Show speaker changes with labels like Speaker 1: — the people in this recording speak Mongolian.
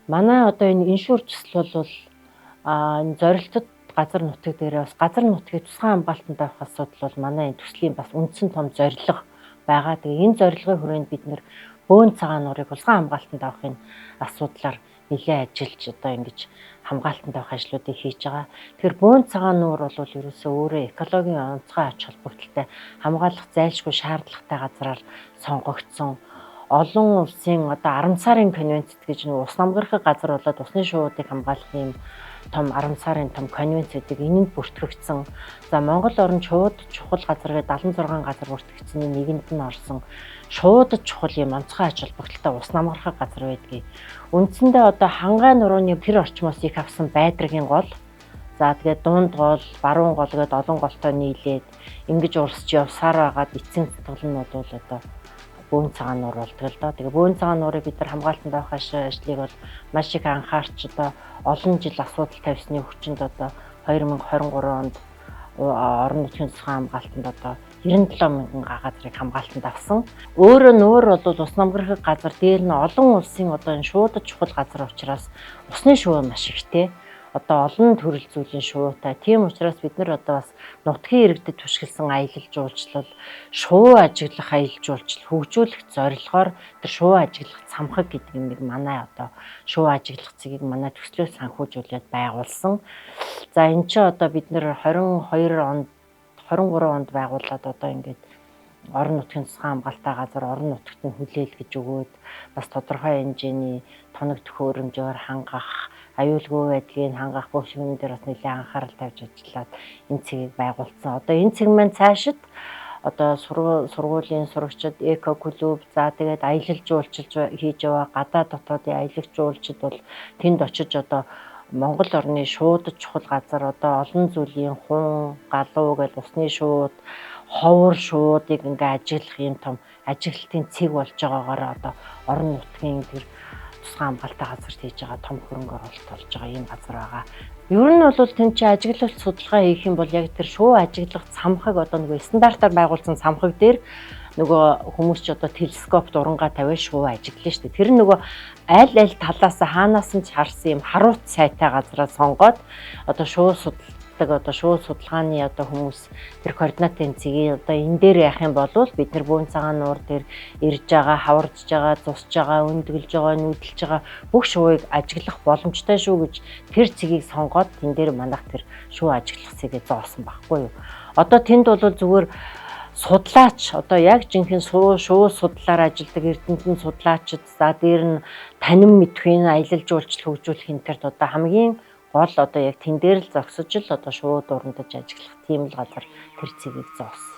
Speaker 1: Манай одоо энэ иншүүр төсөл бол энэ зорилтод газар нутаг дээрээ бас газар нутгийг тусгай хамгаалтанд авах асуудал бол манай энэ төслийн бас үндсэн том зорилго байгаа. Тэгээ энэ зорилгын хүрээнд бид нэр Бөөн цагаан нуурыг тусгай хамгаалтанд авахын асуудлаар нэлээд ажиллаж одоо ингэж хамгаалтанд авах ажлуудыг хийж байгаа. Тэгэхээр Бөөн цагаан нуур бол ерөөсөө өөрөө экологийн онцгой ач холбогдолтой хамгаалах зайлшгүй шаардлагатай газраар сонгогдсон. Олон улсын одоо Рамсарын конвенцэд гэж нэг ус намгархаг газар болоод усны шувуудыг хамгаалах юм том Рамсарын том конвенцүүдийг энэнд бүртгэгдсэн. За Монгол орн шууд чухал газар гэдэг 76 газар бүртгэгдсэний нэгэнд нь орсон. Шууд чухал юм онцгой ач холбогдолтой ус намгархаг газар байдгийг. Үндсэндээ одоо Хангай нурууны тэр орчмоос их авсан Байдрагийн гол. За тэгээд дунд гол, баруун гол гэдээ олон голтой нийлээд ингэж урсж явсаар байгаад эцсийн цэцгэлэн нь бол одоо Бөөн цагаан нуур болдог л доо. Тэгээ Бөөн цагаан нуурыг бид нар хамгаалтанд авах ажлыг бол маш их анхаарч одоо олон жил асуудал тавьсны хүчинд одоо 2023 онд орон нутгийн тусгай хамгаалтанд одоо 97 мянган газрыг хамгаалтанд авсан. Өөрөө нуур бол ус намгархаг газар, дээр нь олон улсын одоо энэ шуудаж чухал газар учраас усны шувуу маш ихтэй. Одоо олон төрөл зүйлийн шувуутай. Тийм учраас бид нар одоо бас нутгийн иргэдэд түшгэлсэн аялал жуулчлал, шувуу ажиглах аялал жуулчлал хөгжүүлэх зорилгоор тэр шувуу ажиглах цамхаг гэдэг юм нэг манай одоо шувуу ажиглах цэгийг манай төслөөс санхүүжүүлээд байгуулсан. За энэ чинь одоо бид нэр 22 онд 23 онд байгуулад одоо ингээд орон нутгийн тусгай хамгаалалттай газар орон нутагт нь хүлээл гэж өгөөд бас тодорхой хэмжээний тоног төхөөрөмжөөр хангах, аюулгүй байдлыг хангах бүх юм дээр бас нэлээд анхаарал тавьж ажиллаад энэ цэгийг байгуулсан. Одоо энэ цэг маань цаашид одоо сургуулийн сурагчид, эко клуб, за тэгээд аялал жуулчилж хийж яваа гадаад дотоодын аялагч жуулчид бол тэнд очиж одоо Монгол орны шууд чухал газар одоо олон зүйлийн хун, галуу гэл усны шууд, ховор шуудыг ингээ ажиглах юм том ажиглалтын цэг болж байгаагаар одоо орон нутгийн тэр тусгай хамгаалалттай газарт хийж байгаа том хөрөнгө оруулалт болж байгаа ийм газар байгаа. Ер нь бол тэн чи ажиглалт судалгаа хийх юм бол яг тэр шуу ажиглах цамхаг одоо нөгөө стандартаар байгуулсан цамхаг дээр нөгөө хүмүүс ч одоо телескоп дурангаа тавиад шуу ажиглана шүү дээ. Тэр нь нөгөө аль аль талаас хаанаас нь ч харсан юм харуут сайтай газараа сонгоод одоо шуу судалдаг одоо шуу судалгааны одоо хүмүүс тэр координатын цэгийг одоо энэ дээр яах юм бол бид нар Бөөн цагаан нуур дээр ирж байгаа, хавардж байгаа, зусж байгаа, өндгөлж байгаа, нүүдэлж байгаа бүх шувыг ажиглах боломжтой шүү гэж тэр цэгийг сонгоод тэн дээр манайх тэр шуу ажиглах цэгээ зоосон байхгүй юу. Одоо тэнд бол зүгээр судлаач одоо яг жинхэнэ шуу судлаар ажилладаг эрдэмтэн судлаачид за дээр нь танин мэдхийн аялал жуулчлал хөгжүүлэх энэ тэрт одоо хамгийн гол одоо яг тэн дээр л зогсож л одоо шууд урандаж ажиглах тийм л газар тэр цэгийг зоосон.